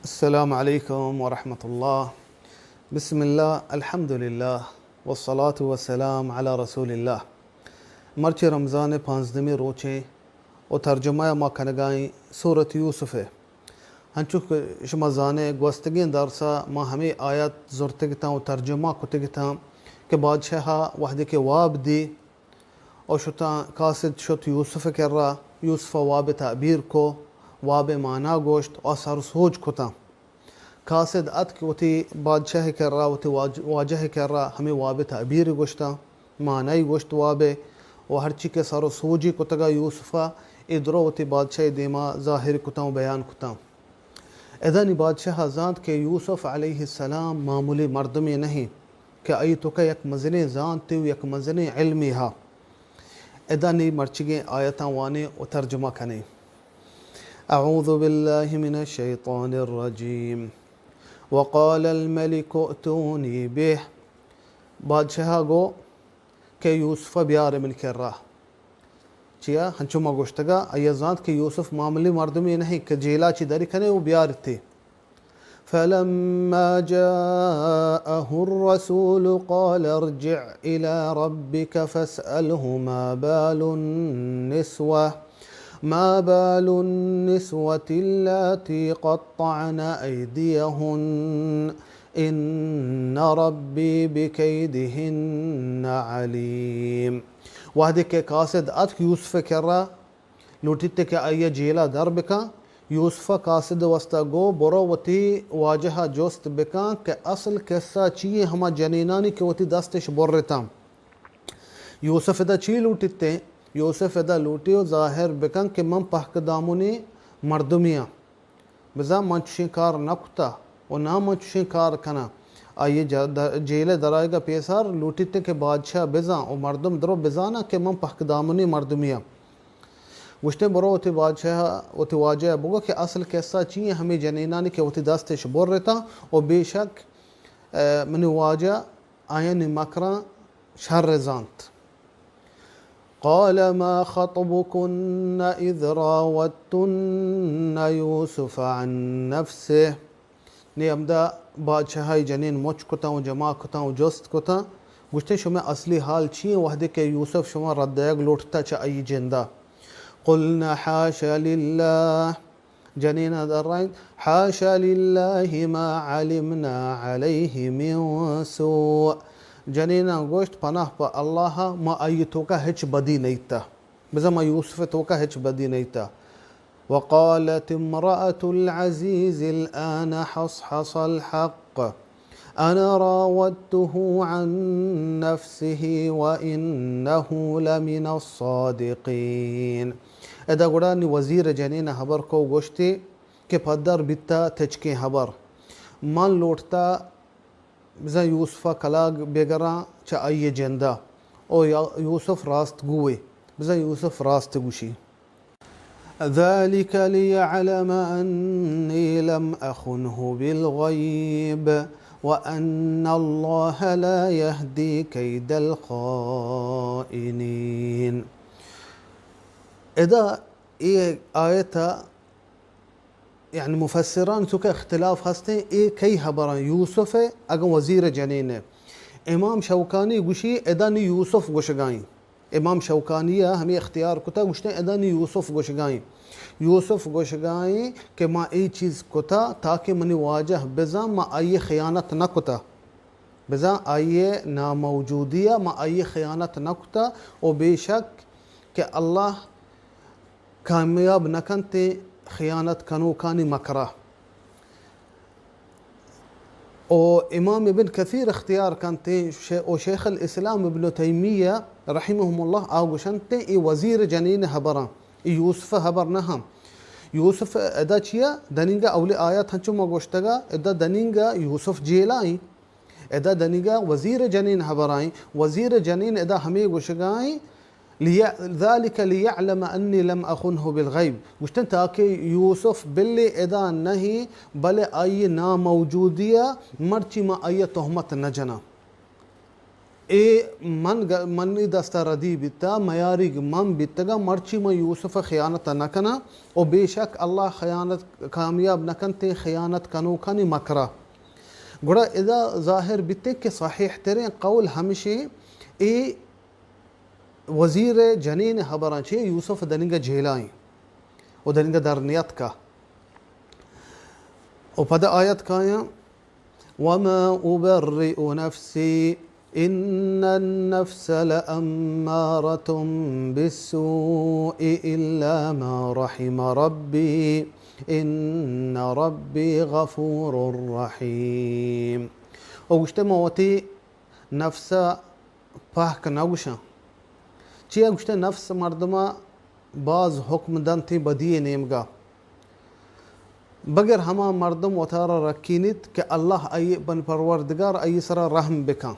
السلام علیکم ورحمۃ اللہ۔ بسم اللہ، الحمدللہ، والصلاة والسلام علی رسول اللہ۔ مرچی رمضان ءِ پانزدمی روچیں و ترجمہ ءَ ما کنگائیں سورت یوسف ءِ۔ ہنچو کہ شما زانے، گوستگیں درس ءَ ما ہمے آیات زرتگ اتاں و ترجمہ کتگ اتاں کہ بادشاہ ءَ وہدے کہ واب دی، و شتاں، قاصد شت یوسف ءِ کرا، یوسف ءَ واب ءِ تعبیر کو، واب ءِ مانا گوشت و سر و سوج کتاں۔ قاصد اتک وتی بادشاہ ءِ کرا، وتی واج-، واجہ ءِ کرا ہمے واب ءِ تعبیر گوشتاں، مانائی گوشت واب ءِ، و ہرچی کہ سر و سوجی کتگا یوسف ءَ، اے درو وتی بادشاہ ءِ دیما ظاہر کتاں و بیان کتاں۔ ادا نی بادشاہ ءَ زانت کہ یوسف علیہ السلام معمولی مردمے نہ انت کہ آئی توکا یک مزنیں زانتے و یک مزنیں علمے ہا۔ ادا نی مرچیگیں آیتاں وانیں و ترجمہ کنیں۔ اعوذ باللہ من الشیطان الرجیم۔ وقال الملك ائتوني به۔ بادشاہ ءَ گو کہ یوسف ءَ بیار من کرا۔ چیا؟ ہنچو ما گوشتگا، آئی ءَ زانت کہ یوسف معمولی مردمے نہ انت کہ جیلا چی دری کنے و بیارتے۔ فلما جاءه الرسول قال ارجع إلى ربك فاسأله ما بال النسوة، ما بال النسوة اللاتي قطعن أيديهن، إن ربي بكيدهن عليم۔ وہدے کہ قاصد اتک یوسف ءِ کرا، لوٹیت کہ آئی ءَ جیلا در بکن، یوسف ءَ قاصد ءِ واستا گو، برو وتی واجہ ءَ جست بکن کہ اصل قصہ چی انت ہما جنینانی کہ وتی دستش برتاں۔ یوسف ادا چی لوٹیت؟ یوسف ادا لوٹی و ظاہر بکن کہ من پہک دامنی مردمی آں۔ بزاں من چشیں کار نہ کتہ و نہ من چشیں کار کناں۔ آئی ءِ ج-، د-، جیل ءِ درآیگ ءَ پیسر لوٹیت کہ بادشاہ بزاں و مردم درو بزاناں کہ من پہک دامنی مردمی آں۔ گوشتے، برو وتی بادشاہ، وتی واجہ ءَ بگو کہ اصل قصہ چی انت ہمے جنینانی کہ وتی دستش برتاں و بے شک، اے، منی واجہ آیانی مکراں شر زانت۔ قال ما خطبكن إذ راودتن يوسف عن نفسه۔ نی ہمدا بادشاہ ءَ جنین مچ کتاں و جمع کتاں و جست کتاں، گوشتے، شمئے اصلی حال چی انت وہدے کہ یوسف شما رد دئیگ لوٹتا چہ آئی جندا؟ قلن حاش لله۔ جنین ءَ درائینت، حاش لله ما علمنا عليه من سوء۔ جنین ءَ گوشت، پناہ پہ اللہ ءَ، ما آئی توکا ہچ بدی نیتہ۔ بزاں ما یوسف توکا ہچ بدی نیتہ۔ وقالت امرأة العزيز الآن حصحص الحق أنا راودته عن نفسه وإنه لمن الصادقين۔ ادا گڑا نی وزیر جنین ہبر کو گوشتی کہ پدر بیتا تچکیں ہبر۔ من لوٹتا بزاں یوسف ءَ کلاگ بگراں چہ آئی جندا۔ او یا-، یوسف راست گوئے۔ بزاں یوسف راست گوشی۔ ذلك ليعلم أني لم أخنه بالغيب وأن الله لا يهدي كيد الخائنين۔ ادا اے آیت ءَ، یعنی مفسران توکا اختلاف ہستیں، اے کئی ہبراں، یوسف ءِ اگاں وزیر جنین ءِ۔ امام شوکانی گوشی، ادا نی یوسف گوشگائیں۔ امام شوکانی ءَ ہمے اختیار کتا، گوشتے، ادا نی یوسف گوشگائیں۔ یوسف گوشگائیں کہ ما اے چیز کتا تاکہ منی واجہ بزاں ما آئی خیانت نہ کتا۔ بزاں آئی ناموجودی ءَ ما آئی خیانت نہ کتا و بے شک کہ اللہ کامیاب نہ کنت خیانت کنوکانی مکرا۔ و امام ابن کثیر اختیار کنت، شے-، و شیخ الاسلام ابن تیمیہ رحمہم اللہ آ گوشنت، اے وزیر جنین ہبراں، اے یوسف ہبر نہ ہم۔ یوسف ادا چیا؟ دنینگا اولی آیات ہنچو ما گوشتگا، ادا دنینگا یوسف جیلائیں۔ ادا دنیگا وزیر جنین ہبرائیں۔ وزیر جنین ادا ہمے گوشگائیں، لیا-، ذلك ليعلم أني لم أخنه بالغيب۔ گوشتن تاکہ یوسف بلے ادا نہیں، بلے آئی ناموجودی ءَ مرچی ما آئی تہمت نہ جناں۔ اے من گ-، منی دستا ردی بیتا، میاریگ من بیتگا، مرچی من یوسف خیانت نہ کناں، و بے شک اللہ خیانت کامیاب نہ کنتے خیانت کنوکانی مکرا۔ گڑا ادا ظاہر بیتے کہ صحیح ترین قول ہمشیں اے وزیر جنین ہبراں چے یوسف دننگا جیلائیں و دننگا در نیتکا۔ و پدا آیت کایاں، وما أبرئ نفسي إن النفس لأمارة بالسوء إلا ما رحم ربي إن ربي غفور رحيم۔ او گوشتے، من وتی نفس پہک نہ گوشاں۔ چیا گوشتے، نفس مردما باز حکم دنت بدی نیمگا، بگر ہما مردم وتارا رکینیت کہ اللہ آئی بن پروردگار آئی سرا رحم بکن۔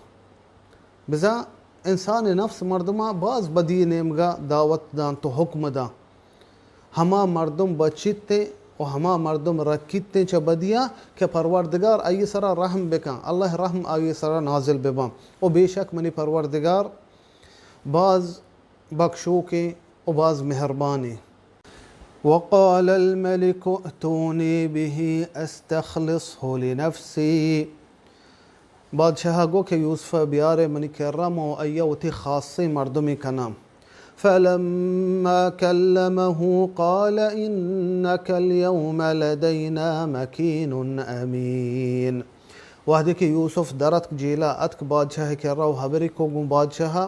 بزاں انسان نفس مردما باز بدی نیمگا دعوت دانت و حکم دان۔ ہما مردم بچیتیں و ہما مردم رکیتیں چہ بدیا کہ پروردگار آئی سرا رحم بکن، اللہ رحم آئی سرا نازل ببن۔ و بے شک منی پروردگار باز بخشوکیں و باز مہربانیں۔ وقال الملك ائتوني به أستخلصه لنفسي۔ بادشاہ گو کہ یوسف بیارے منی کرا، مو ایا وتی خاصیں مردمے کناں۔ فلما كلمه قال إنك اليوم لدينا مكين أمين۔ وہدے کہ یوسف در اتک جیلا اتک بادشاہ کرا و حبری کو گوں بادشاہ،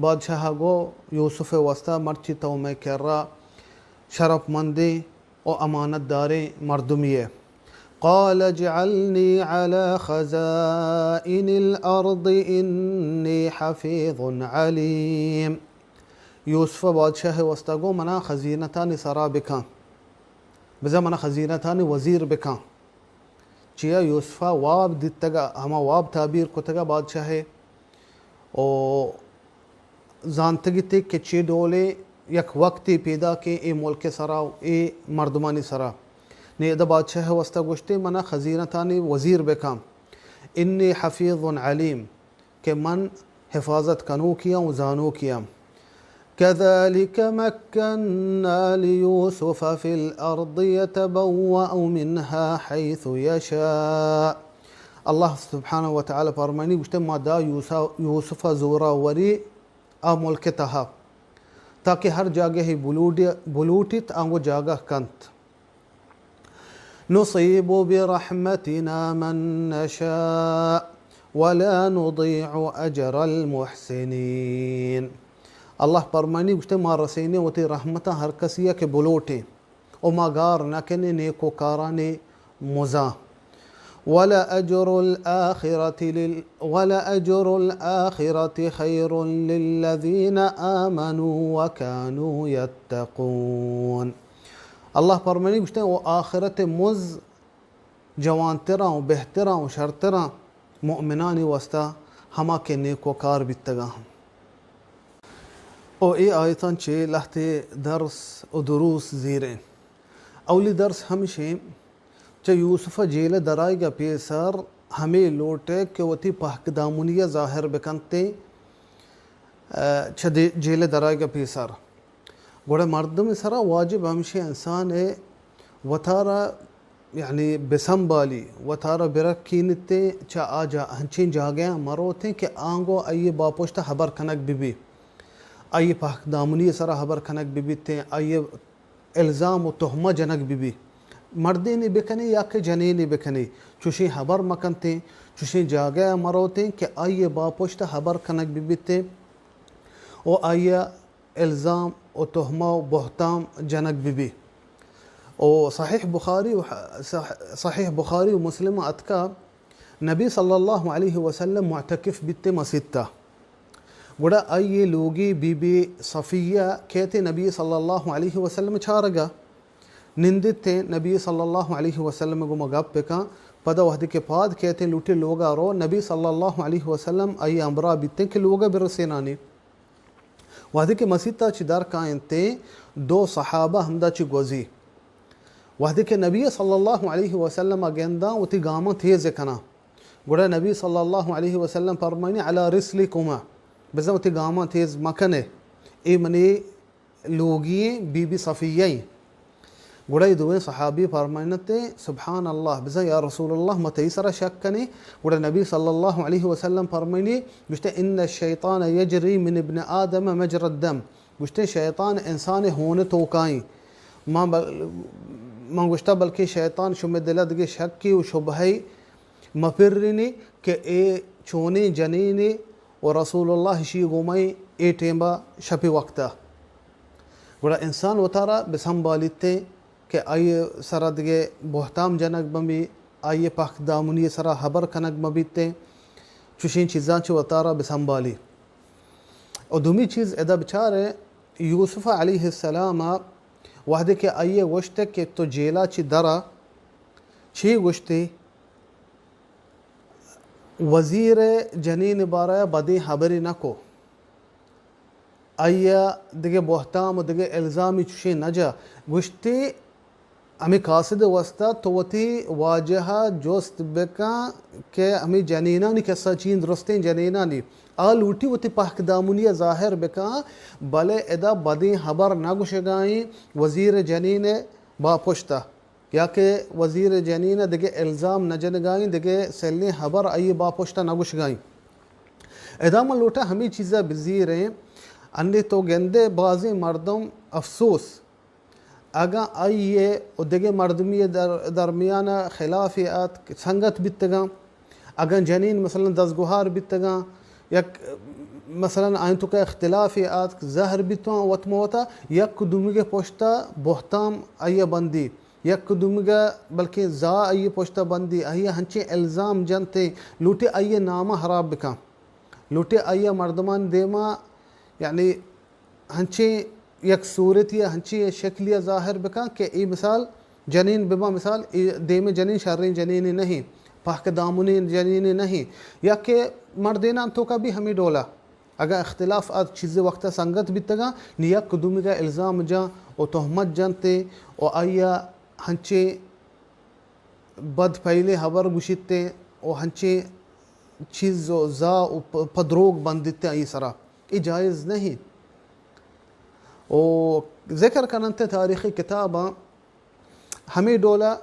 بادشاہ گو یوسف واسطہ مرچی تو مئے کرا شرپ مندیں و امانت داریں مردمی ئے۔ قال اجعلني على خزائن الأرض إني حفيظ عليم۔ یوسف بادشاہ واسطہ گو منا خزینتانی سرا بکن، بزاں منا خزینتانی وزیر بکن۔ چیا یوسفا واب دیتگا، ہما واب تعبیر کتگا بادشاہ و زانتگی تے کہ چے ڈولیں یک وقتے پیدا کہ اے ملک سرا و اے مردمانی سرا۔ نی ادا بادشاہ واسطہ گوشتے منا خزینتانی وزیر بکن۔ انی حفیظ علیم، کہ من حفاظت کنوکیاں و زانوکیاں۔ كذلك مكنا ليوسف في الأرض يتبوأ منها حيث يشاء۔ اللہ سبحانہ و تعالی فرمانی گوشتے، ما دا یوسف، یوسف زوراوری آ ملک تہا، تاکہ ہر جاگہ بلوٹی-، بلوٹیت آنگو جاگہ کنت۔ نصيب برحمتنا من نشاء ولا نضيع أجر المحسنين۔ اللہ پرمانی گوشتے، ما رسینے وتی رحمتاں ہر کسی کہ بلوٹیں، و ما گار نہ کنے نیکوکارانی مزاں۔ ولأجر الآخرة لل-، ولأجر الآخرة خير للذين آمنوا وكانوا يتقون۔ اللہ پرمانی گوشتے، و آخرت مز جوانتراں و بہتراں و شرتراں مؤمنانی واسطہ ہما کہ نیکوکار بیتگاں۔ و اے آیتاں چے لہتے درس و دروس زیریں۔ اولی درس ہمشیں، چہ یوسف جیل درائیگا پیسر ہمے لوٹے کہ وتی پہک دامنی ظاہر بکنتے، چہ دے-، جیل درائیگا پیسر۔ گڑا مردم سرا واجب ہمشی انسان ہے وتارا یعنی بسنبالی، وتارا برکینتے، چہ آ جا-، ہنچیں جاگہاں مروتیں کہ آنگو آئی باپشت ہبر کنگ ببی، آئی پہک دامنی سرا ہبر کنگ ببیتیں، آئی الزام و تہمہ جنگ ببی، مردینے بکنے یا کہ جنینے بکنے، چوشیں ہبر مکنتیں، چوشیں جاگہ مروتیں کہ آئی باپشت ہبر کنگ ببیتیں و آئی الزام و تہمہ و بہتام جنگ ببی۔ و صحیح بخاری و ح-، صح-، صحیح بخاری و مسلم اتکا نبی صلی اللہ علیہ وسلم معتکف بیتے مسیتا۔ گڑا آئی لوگی بی بی صفیہ کیتے نبی صلی اللہ علیہ وسلم چارگا نندتے، نبی صلی اللہ علیہ وسلم گما گپ بکن۔ پدا وہدے کہ پاد کیتے لوٹی لوگا رو، نبی صلی اللہ علیہ وسلم آئی امرا بیتے کہ لوگا برسینانی۔ وہدے کہ مسیتا چی در کائنتے، دو صحابہ ہمدا چی گوزی۔ وہدے کہ نبی صلی اللہ علیہ وسلم گنداں وتی گاماں تیز کناں، گڑا نبی صلی اللہ علیہ وسلم فرمائنی، علی رسلکما، بزاں وتی گاماں تیز مکنے، اے منی لوگی ایں، بی بی صفیہ ایں۔ گڑا اے دوئیں صحابی فرمائنتے، سبحان اللہ، بزاں یا رسول اللہ، ما تئی سرا شک کنیں۔ گڑا نبی صلی اللہ علیہ وسلم فرمائنی، گوشتے، ان الشیطان یجری من ابن آدم مجرى الدم۔ گوشتے، شیطان انسان ہون توکائیں۔ ما بل-، ما گوشتا، بلکہ شیطان شمے دل دگہ شکی و شبہی مپرینی کہ اے چونیں جنینے و رسول اللہ اشی گومائی اے ٹیمبا شپی وقتا۔ گڑا انسان وتارا بسنبالیتے کہ آئی سرا دگہ بہتام جنگ مبی، آئی پاک دامنی سرا حبر کنگ مبیتے، چوشیں چیزاں چہ وتارا بسنبالی۔ و دومی چیز ادا بچارے، یوسف علیہ السلام وہدے کہ آئی گوشتے کہ تو جیلا چی درا، چی گوشتی؟ وزیر جنین بارہ بدیں حبری نکو۔ آئی ء دگہ بہتام و دگہ الزامی چوشیں نجا۔ گوشتی، ہمے قاصد واسطہ تو وتی واجہ ء جست بکن کہ ہمے جنینانی کسہ چین، درستیں جنینانی، آ لوٹی وتی پہک دامنی ء ظاہر بکن، بلے ادا بدیں حبر نہ گوشگائیں وزیر جنین ء باپشت ء۔ یا کہ وزیر جنین ء دگہ الزام نہ جنگائیں، دگہ سلیں حبر آئی باپشت ء نہ گوشگائیں۔ ادا من لوٹاں ہمے چیز ء بزیریں، انی تو گندے بازیں مردم افسوس، اگاں آئی ء و دگہ مردمی در-، درمیان ء خلافے آتک، سنگت بیتگاں، اگاں جنین مثلاً دزگوہار بیتگاں، یک مثلاً آئی توکا اختلافے آتک، زہر بیتواں، وت ما وتا یک دومیگ ء پشت ء بہتام آئی ء بندی، یک دومیگ ء بلکیں زا آئی ء پشت ء بندی، آئی ء ہنچیں الزام جنت ء لوٹی آئی ء نام ء ہراب بکن، لوٹی آئی ء مردمان دیما یعنی ہنچیں یک صورتی ء ہنچیں شکلی ء ظاہر بکن کہ اے مثال جنین ببا، مثال اے دیم ء جنین شریں جنینے نہیں، پہک دامنیں جنینے نہیں، یا کہ مردینان توکا بھی ہمیں ڈولا اگاں اختلاف آت چیزے وقت ء سنگت بیتگاں، نی یک دومیگ ء الزام جاں و تہمت جنت و آئی ء ہنچیں بد پہلیں ہبر گوشیت و ہنچیں چیز و زا و پ-، پہ دروگ بندیت آئی سرا۔ اے جائز نہیں۔ و ذکر کننت تاریخی کتاباں ہمیں ڈولا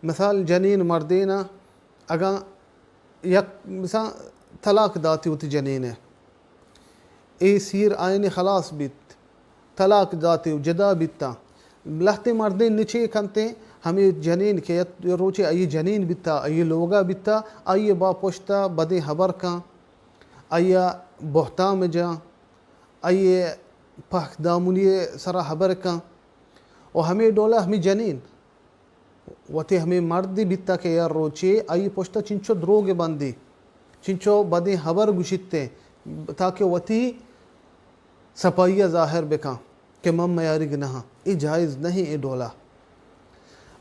مثال جنین مردین ء اگاں یک مثال طلاق داتی وتی جنین ء، اے سیر آئین خلاص بیت، طلاق داتی و جدا بیتا، لہتے مردین نچے کنتے، ہمیں جنین کہ یت روچے آئی جنین بیتا، آئی لوگا بیتا، آئی با پشتا بدیں حبر کن، آئی بہتام جان، آئی پہک دامنی سرا حبر کن، و ہمیں ڈولا ہمیں جنین وتی ہمے مردے بیتا کہ یک روچے آئی پشتا چنچو دروگ بندی، چنچو بدیں ہبر گوشیت، تاکہ وتی سپائی ء ظاہر بکن کہ من میاریگ نہ آں۔ اے جائز نہیں، اے ڈولا۔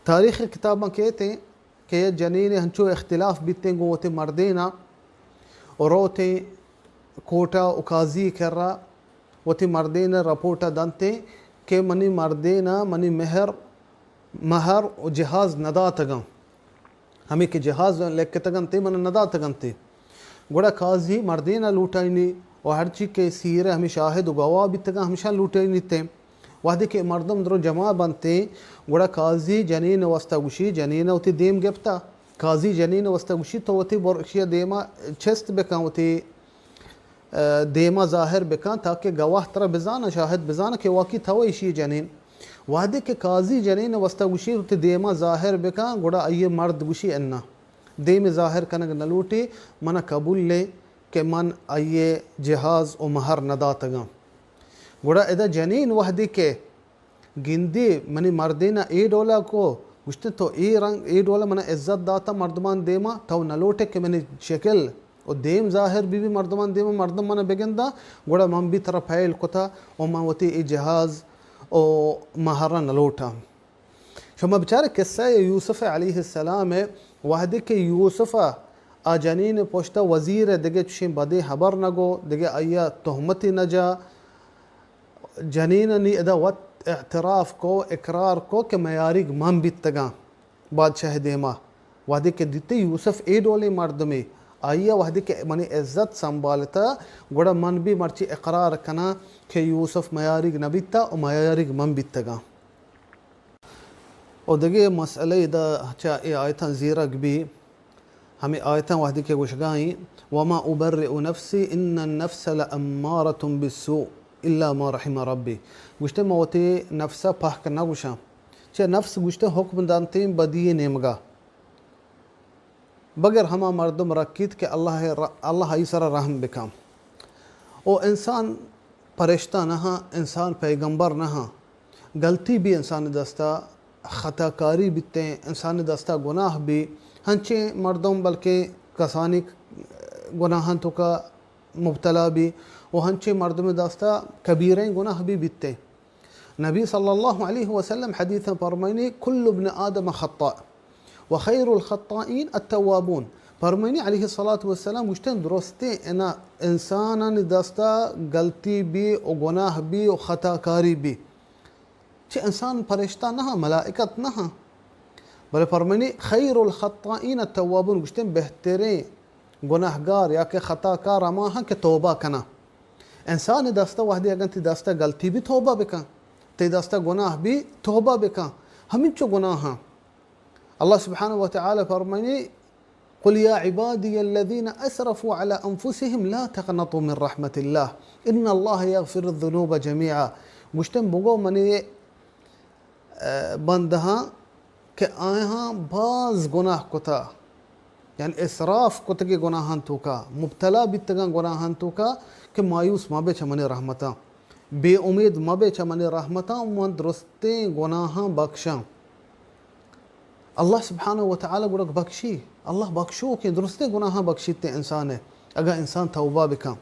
تاریخ کتاباں کہتے کہ یک جنین ہنچو اختلاف بیتیں گوں وتی مردینا و روتیں کوٹا و قاضی کرا وتی مردین ء رپورٹ ء دنت کہ منی مردین ء منی مہر، مہر و جہاز نداتگاں۔ ہمے کہ جہاز لکتگنت من نداتگنت۔ گڑا قاضی مردین ء لوٹائینی و ہرچی کہ سیر ء ہمے شاہد و گواہ بیتگاں ہمشاں لوٹائینیت۔ وہدے کہ مردم درو جمع بنت، گڑا قاضی جنین ء واسطہ گوشی، جنین ء وتی دیم گپتا۔ قاضی جنین ء واسطہ گوشی، تو وتی بر-، اشی ء دیما چست بکن، وتی ء دیما ظاہر بکن، تاکہ گواہ ترا بزاناں، شاہد بزاناں کہ واقعی تو ایشی جنین۔ وہدے کہ قاضی جنین واسطہ گوشی وتی دیما ظاہر بکن، گڑا آئی مرد گوشی، انا، دیم ظاہر کنگ نہ لوٹی، منا قبول لے کہ من آئی جہاز و مہر نداتگاں۔ گڑا ادا جنین وہدے کہ گندی منی مردین ء اے ڈولا کو، گوشتے تو اے رنگ، اے ڈولا من عزت داتا مردمان دیما، تو نہ لوٹے کہ منی شکل و دیم ظاہر بی بی مردمان دیما، مردم من بگندا، گڑا من بھی ترا پہل کتا و من وتی اے جہاز و مہرا نہ لوٹاں۔ شما بچارے قصہ یوسف علیہ السلام ء، وہدے کہ یوسف ء آ جنین پشتا وزیر ء دگہ چشیں بدیں حبر نہ گو، دگہ آئی ء تہمتی نہ جا، جنین ء نی ادا وت اعتراف کو، اقرار کو کہ میاریگ من بیتگاں بادشاہ دیما۔ وہدے کہ دیتے یوسف اے ڈولیں مردمے، آئی ء وہدے کہ منی عزت سنبھالتا، گڑا من بھی مرچی اقرار کناں کہ یوسف میاریگ نہ بیتا و میاریگ من بیتگاں۔ و دگہ مسئلہ ادا چہ اے آیتاں زیرگ بی، ہمے آیتاں وہدے کہ گوشگائیں، وما ابرئ نفسی ان النفس لامارۃ بالسوء الا ما رحم ربی۔ گوشتے من وتی نفس ء پہک نہ گوشاں، چہ نفس گوشتے حکم دنتیں بدی نیمگا۔ بگر ہما مردم رکیت کہ اللہ ء ر-، اللہ آئی سرا رحم بکن۔ او انسان پرشتہ نہ ہاں، انسان پیغمبر نہ ہاں۔ غلطی بھی انسان دستا، خطا کاری بیتیں، انسان دستا گناہ بھی۔ ہنچیں مردم بلکہ کسانی گناہاں توکا مبتلا بھی، و ہنچیں مردم دستا کبیریں گناہ بھی بیتیں۔ نبی صلی اللہ علیہ وسلم حدیث فرمائنی، کل ابن آدم خطاء و خیر الخطائین التوابون۔ فرمائنی علیہ الصلاة والسلام گوشتن، درستیں انا انسانانی دستا غلطی بی و گناہ بی و خطا کاری بی۔ چہ انسان پرشتہ نہ ہاں، ملائکت نہ ہاں۔ بلے فرمائنی، خیر الخطائین التوابون، گوشتن بہتریں گناہگار یا کہ خطا کار ہما ہاں کہ توبہ کناں۔ انسان دستا وہدے اگن تی دستا غلطی بھی توبہ بکن، تی دستا گناہ بھی توبہ بکن۔ ہمینچو گناہ ہاں۔ اللہ سبحانہ و تعالی فرمائنی، قل یا عبادی الذین اسرفوا علی انفسهم لا تقنطوا من رحمت اللہ ان اللہ یغفر الذنوب جمیعا۔ گوشتن بگو منی بندہاں کہ آیاں باز گناہ کتا، یعنی اسراف کتگی گناہاں توکا، مبتلا بیتگاں گناہاں توکا، کہ مایوس مبے چہ منی رحمتاں، بے امید مبے چہ منی رحمتاں، من درستیں گناہاں بخشاں۔ اللہ سبحانہ و تعالی گڑا بخشی، اللہ بخشوکیں، درستیں گناہاں بخشیت انسان ء، اگاں انسان توبہ بکن۔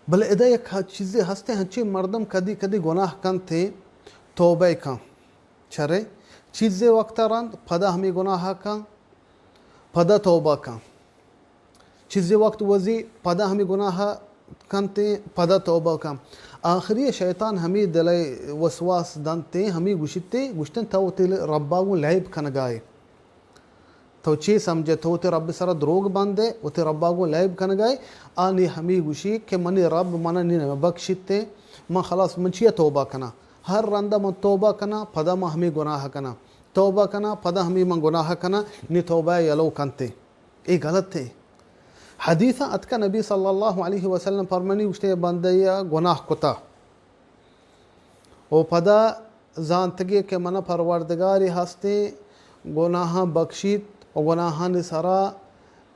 بلے ادا یک ہ-، چیزے ہستے، ہنچیں مردم کدی کدی گناہ کنت ء توبہ کن۔ چرے؟ چیزے وقت رند پدا ہمے گناہ کن، پدا توبہ کن۔ چیزے وقت وزی پدا ہمے گناہ کنت ء پدا توبہ کن۔ آخری شیطان ہمے دل ء وسواس دنت ء ہمے گوشیت ء گوشتن تو وتی ربا گوں لیب کنگائے۔ تو چے سمجھے؟ تو وتی رب سرا دروگ بندے، وتی ربا گوں لیب کنگائے۔ آ نی ہمے گوشی کہ منی رب منا نی نہ بخشیت ء من خلاص، من چیا توبہ کناں؟ ہر رندا من توبہ کناں، پدا من ہمے گناہ کناں۔ توبہ کناں، پدا ہمے من گناہ کناں، نی توبہ یلو کنت ء۔ اے غلط ہے۔ حدیثاں اتکا نبی صلی اللہ علیہ وسلم فرمانی، گوشتے بندہ یا گناہ کتا و پدا زانتگی کہ منا پروردگاری ہستیں گناہاں بخشیت و گناہانی سرا،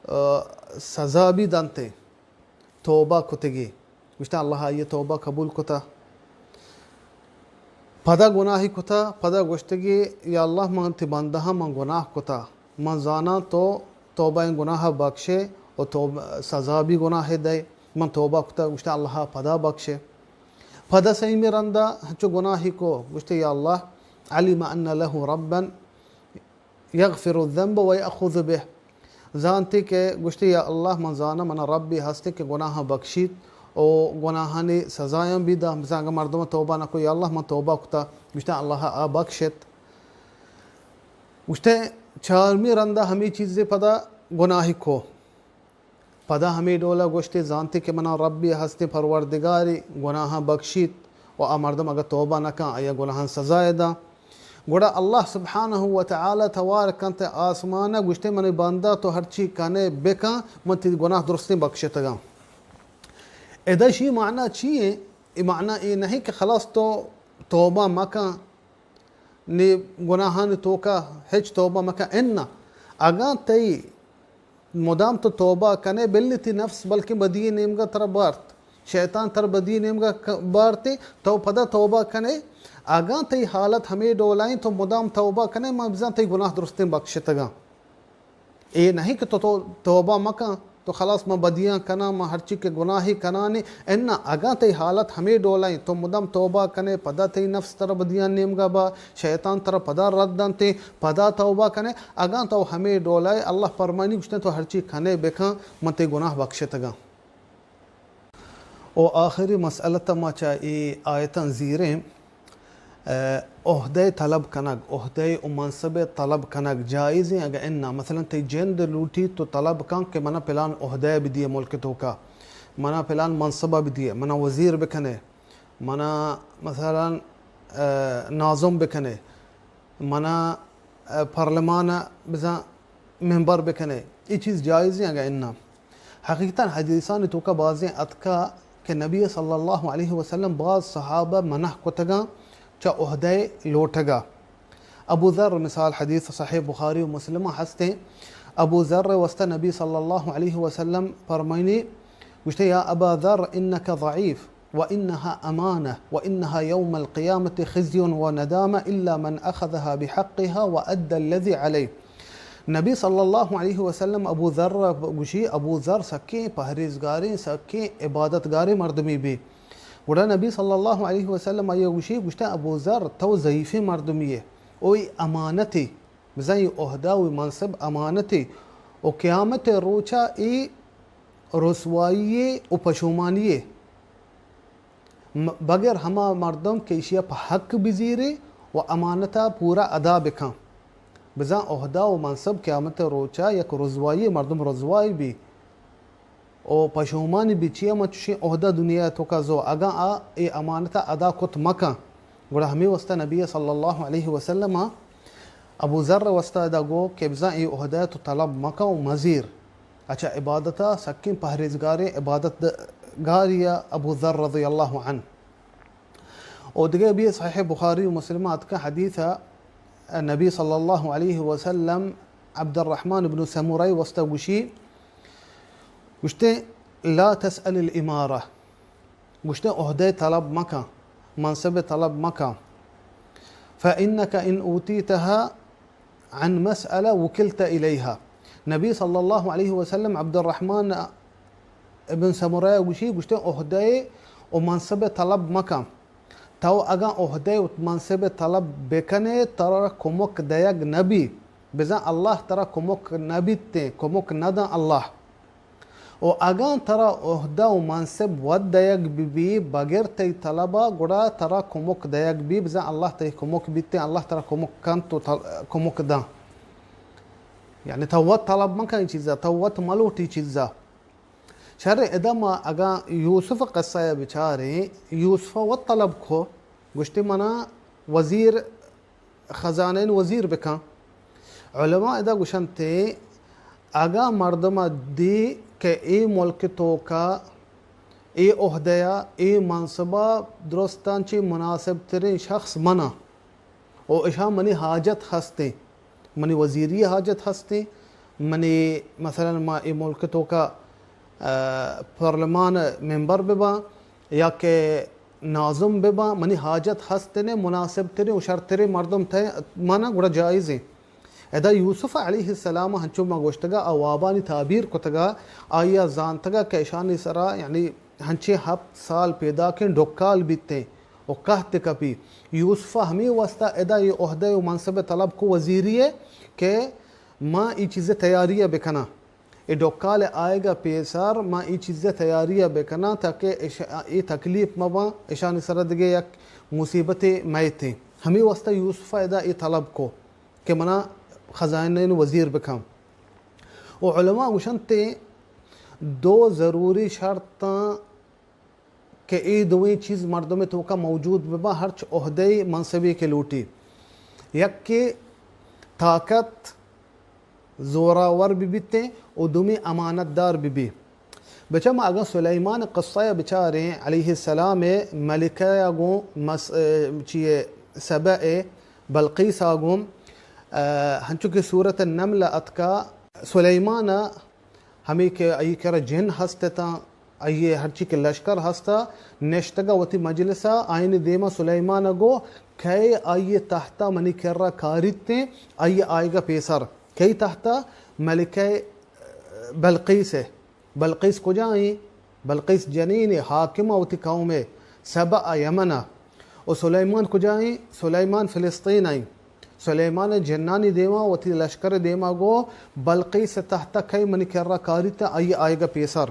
آ، سزا بھی دنتے۔ توبہ کتگی۔ گوشتہ، اللہ آئی توبہ قبول کتا۔ پدا گناہی کتا، پدا گوشتگی، یا اللہ، من تی بندہ ہاں، من گناہ کتا۔ من زاناں تو توبہ این گناہ بخشے و تو سزا بھی گناہ دے۔ من توبہ کتا، گوشتہ، اللہ پدا بخشے۔ پدا سیمی رندا چو گناہی کو، گوشتہ، یا اللہ، علم ان له ربا یغفر الذنب و یأخذ به۔ زانتی کہ گوشتی، یا اللہ، من زاناں منا ربی ہستی کہ گناہ بخشیت و گناہانی سزایاں بھی دا۔ مثلاً اگر مردم توبہ نہ کو، یا اللہ، من توبہ کتا، گوشتی، اللہ آ بخشت۔ گوشتے، چارمی رندا ہمی چیزے پدا گناہی کو۔ پدا ہمے ڈولا گوشتے، زانتے کہ منا ربی ہستے، پروردگاری، گناہاں بخشیت و آ مردم اگہ توبہ نہ کن، آیا گناہاں سزا داں۔ گڑا اللہ سبحانہ و تعالی توار کنت آسمانا، گوشتے، منی بندہ، تو ہرچی کنے بکن، من تی گناہ درستیں بخشتگاں۔ ادا شی معنی چی ہے؟ اے معنی اے نہیں کہ خلاص تو توبہ مکن، نی گناہانی توکا ہچ توبہ مکن۔ اناں، اگاں تئی مدام تو توبہ کنے، بلے تی نفس بلکیں بدی نیمگا ترا بارت، شیطان تر بدی نیمگا ک-، بارتے، تو پدا توبہ کنے۔ اگاں تئی حالت ہمے ڈولائیں، تو مدام توبہ کنے، من بزاں تئی گناہ درستیں بخشتگاں۔ اے نہیں کہ تو، تو توبہ مکن، تو خلاص من بدیاں کناں، من ہرچی کہ گناہی کنانی۔ اناں، اگاں تئی حالت ہمے ڈولائیں، تو مدام توبہ کنے، پدا تئی نفس ترا بدیاں نیمگا با، شیطان ترا پدا رد دنتے، پدا توبہ کنے۔ اگاں تو ہمے ڈولائے، اللہ فرمانی، گوشتے، تو ہرچی کنے بکن، من تئی گناہ بخشتگاں۔ و آخری مسئلہ تا ما چا اے آیتاں زیریں، عہدہ طلب کنگ، عہدہ و منصب طلب کنگ جائز ایں؟ اگہ انا، مثلاً تئی جند لوٹی تو طلب کن کہ منا پلان عہدہ بدیے ملک توکا، منا پلان منصبہ بدیے، منا وزیر بکنے، منا مثلاً، آ، ناظم بکنے، منا، آ، پارلیمان بزاں ممبر بکنے، اے چیز جائز ایں؟ اگہ انا، حقیقتاً حدیثانی توکا بازیں اتکا کہ نبی صلی اللہ علیہ وسلم باز صحابہ منع کتگاں چہ عہدہ لوٹگا۔ ابو ذر مثال حدیث صحیح بخاری و مسلم ہستیں، ابو ذر واسطہ نبی صلی اللہ علیہ وسلم فرمائنی، گوشتے، یا ابا ذر انک ضعیف، وإنها أمانة، وإنها يوم القيامة خزي وندامة إلا من أخذها بحقها وأدى الذي عليه۔ نبی صلی اللہ علیہ وسلم ابو ذر گوشی، ابو ذر سکیں پہریزگاریں، سکیں عبادتگاریں مردمی بی۔ گڑا نبی صلی اللہ علیہ وسلم آئی گوشی، گوشتے، ابو ذر، تو ضعیفیں مردمی ئے، او اے امانتے، بزاں اے عہدہ و منصب امانتے، و قیامت روچا اے رسوائی و پشومانی م-، بگر ہما مردم کہ ایشی ء پہ حق بزیرے و امانت ء پورا ادا بکن۔ بزاں عہدہ و منصب قیامت ء روچا یک رزوائی، مردم رزوائی بی و پشومانی بی، چیا من چشیں عہدہ دنیا ء توکا زو، اگاں آ اے امانت ء ادا کت مکن۔ گڑا ہمے واسطہ نبی صلی اللہ علیہ وسلم ء ابو ذر ء واسطہ ادا گو کہ بزاں اے عہدہ ء تو طلب مکن و مزیر۔ اچھا، عبادت ء سکیں پہریزگاریں عبادت گاری ء ابو ذر رضی اللہ عنہ۔ و دگہ بھی صحیح بخاری و مسلم ء اتکا حدیث ء نبی صلی اللہ علیہ وسلم عبد الرحمن بن سمرہ واسطہ گوشی، گوشتے، لا تسأل الامارہ، گوشتے، عہدہ طلب مکن، منصب طلب مکن، فإنك إن أوتيتها عن مسألة وكلت إليها۔ نبی صلی اللہ علیہ وسلم عبد الرحمن ابن سمرہ گوشی، گوشتے، عہدہ و منصب طلب مکن۔ تو اگاں عہدہ و منصب طلب بکنے، ترا کمک دیگ نبی، بزاں اللہ ترا کمک نبیتیں، کمک نداں اللہ۔ و اگاں ترا عہدہ و منصب وت دئیگ بہ بی بغیر تئی طلبا، گڑا ترا کمک دئیگ بی، بزاں اللہ تئی کمک بیتیں، اللہ ترا کمک کنت و تل-، کمک داں۔ یعنی تو وت طلب مکن اے چیزا، تو وت ملوٹ اے چیزا۔ شر، ادا ما اگاں یوسف قصہ ء بچاریں، یوسف وت طلب کو، گوشتی منا وزیر خزانہ ء وزیر بکن۔ علماء ادا گوشنت، اگاں مردم دی کہ اے ملک توکا اے عہدہ ء اے منصبہ درستاں چہ مناسب ترین شخص منا و اشاں منی حاجت ہستیں، منی وزیری حاجت ہستیں، منی مثلاً ما اے ملک توکا، آ، پارلیمان ممبر بباں یا کہ ناظم بباں، منی حاجت ہستیں، مناسب تریں و شرتریں مردم تئے مانا گڑا جائزیں۔ ادا یوسف علیہ السلام ہنچو ما گوشتگا، آ وابانی تعبیر کتگا، آیا زانتگا کہ اشانی سرا یعنی ہنچیں ہپت سال پیداکیں ڈکال بیتیں و قحط کپی۔ یوسف ہمے واسطہ ادا اے عہدہ و منصب طلب کو وزیری ء کہ ما اے چیز تیاری ء بکناں۔ اے ڈکال آئیگا پیسر ما اے چیز تیاری ء بکناں تاکہ اش-، اے تکلیف مباں، اشانی سرا دگہ یک مصیبتے میتیں۔ ہمے واسطہ یوسف ادا اے طلب کو کہ منا خزانہ وزیر بکن۔ و علماء گوشنت دو ضروری شرطاں کہ اے دوئیں چیز مردم توکا موجود بباں، ہرچ عہدہ منصبے کہ لوٹی، یک کہ طاقت زوراور بہ بیتیں و دومی امانت دار بہ بی۔ بچہ ما اگاں سلیمان قصہ ء بچاریں، علیہ السلام ء ملکہ ء گوں مس-، ء چی ء سبع ء بلقیس ء گوں، ء ہنچو کہ سورت النمل اتکا، سلیمان ء ہمے کہ آئی کرا جن ہست اتاں، آئی ء ہرچی کہ لشکر ہستا، نشتگا وتی مجلس ء آئینی دیما سلیمان ء گو، کئے آئی تحتا منی کرا کاریتیں، آئی آئیگا پیسر۔ کئی تحتا؟ ملکہ بلقیس ء۔ بلقیس کجا ایں؟ بلقیس جنین ء، حاکم ء وتی قوم ء، سبع ء یمن ء۔ و سلیمان کجا ایں؟ سلیمان فلسطین ء ایں۔ سلیمان ء جنانی دیما، وتی لشکر ء دیما گو، بلقیس ء تحت ء کئے منی کرا کاریت، آئی ء آیگ ء پیسر۔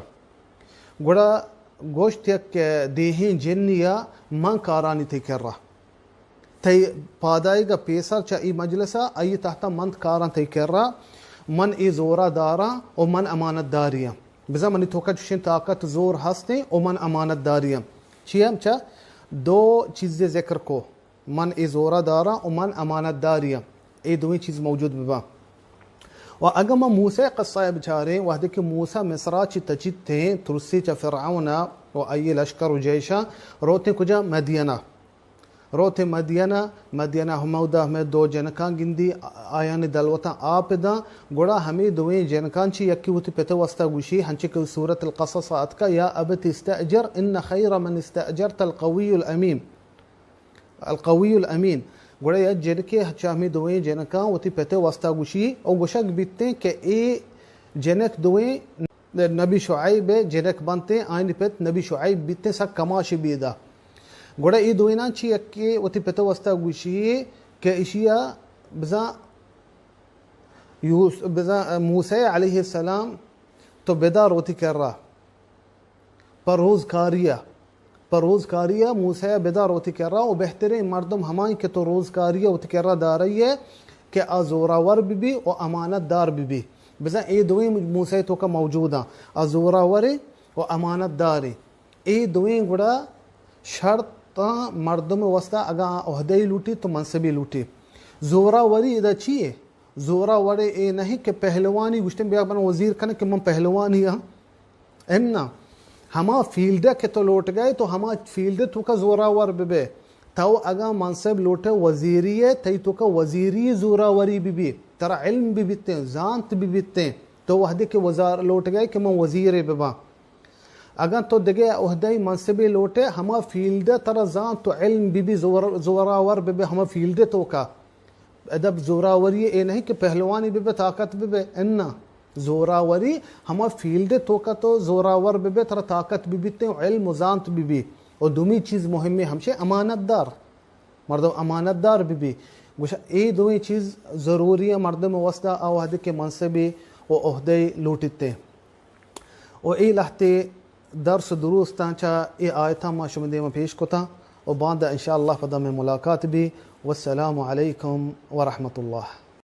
گڑا گوشت، یک دیہیں جنی ء من کارانی تئی کرا۔ تئی پادائیگ ءَ پیسر چہ اے مجلس ءَ آئی تحت ءَ منت کاراں تئی کرا، من اے زورا داراں و من امانت داری آں۔ بزاں منی توکا چوشیں طاقت زور ہستیں و من امانت داری آں۔ چیا؟ چہ دو چیزے ذکر کو، من اے زورا داراں و من امانت داری آں۔ اے دوئیں چیز موجود بباں۔ و اگاں ما موسیٰ ءِ قصہ ءَ بچاریں، وہدے کہ موسیٰ مصرا چہ تچیتیں، ترسی چہ فرعون ءَ و آئی لشکر و جیشاں، روتیں کجا؟ مدینہ۔ روتیں مدینہ، مدینہ ہمودا ہمے دو جنکاں گندی، آیانی دلوتاں آپ داں، گڑا ہمے دوئیں جنکاں چہ یکے وتی پت ءِ واسطہ گوشی، ہنچے کہ سورت القصص ءَ اتکا، یا ابت استأجر ان خیر من استأجرت القوی الامین۔ القوی الامین۔ گڑا یک جنکے چہ ہمے دوئیں جنکاں وتی پت ءِ واسطہ گوشی، او گوشگ بیتیں کہ اے جنک دوئیں نبی شعیب ءِ جنک بنتیں، آیانی پت نبی شعیب بیتیں، سک کماش بیدا۔ گڑا اے دوئیناں چہ یکے وتی پت ءِ واسطہ گوشی کہ اشیا بزاں یوس-، بزاں موسیٰ علیہ السلام تو بدار وتی کرا۔ پہ روزکاری ءَ، پہ روزکاری ءَ موسیٰ ءَ بدار وتی کرا، و بہتریں مردم ہمائیں کہ تو روزکاری ءَ وتی کرا دارئے کہ آ زوراور بہ بی و امانت دار بہ بی۔ بزاں اے دوئیں موسیٰ ءِ توکا موجوداں، آ زوراورے و امانت دارے۔ اے دوئیں گڑا شرطاں مردم ءِ واسطہ، اگاں آ عہدے لوٹی تو منصبے لوٹی۔ زوراوری ادا چی ہے؟ زوراوری اے نہیں کہ پہلوانی گوشتن بیا من وزیر کنے کہ من پہلوانی ہاں۔ اناں، ہما فیلڈ ءَ کہ تو لوٹگئے تو ہما فیلڈ ءِ توکا زوراور ببے۔ تو اگاں منصب لوٹے وزیری ءِ، تئی توکا وزیری زوراوری ببی، ترا علم ببیتیں، زانت ببیتیں، تو وہدے کہ وزار لوٹگئے کہ من وزیرے بباں۔ اگاں تو دگہ عہدہ منصبے لوٹے، ہما فیلڈ ءَ ترا زانت و علم ببی، زور-، زوراور ببے ہما فیلڈ ءِ توکا۔ ادب زوراوری اے نہیں کہ پہلوانی ببے، طاقت ببے، اناں۔ زوراوری ہما فیلڈ ءِ توکا تو زوراور ببے، ترا طاقت ببیتیں و علم و زانت ببی۔ و دومی چیز مہمیں ہمشے امانت دار۔ مردم امانت دار ببی۔ گوشا اے دوئیں چیز ضروری ہیں مردم ءِ واسطہ، آ وہدے کہ منصبے و عہدے لوٹیتیں۔ و اے لہتے درس و دروستاں چہ اے آیتاں ما شمئے دیما پیش کتاں و باندا انشاءاللہ پدا مئے ملاقات بی۔ والسلام علیکم ورحمۃ اللہ۔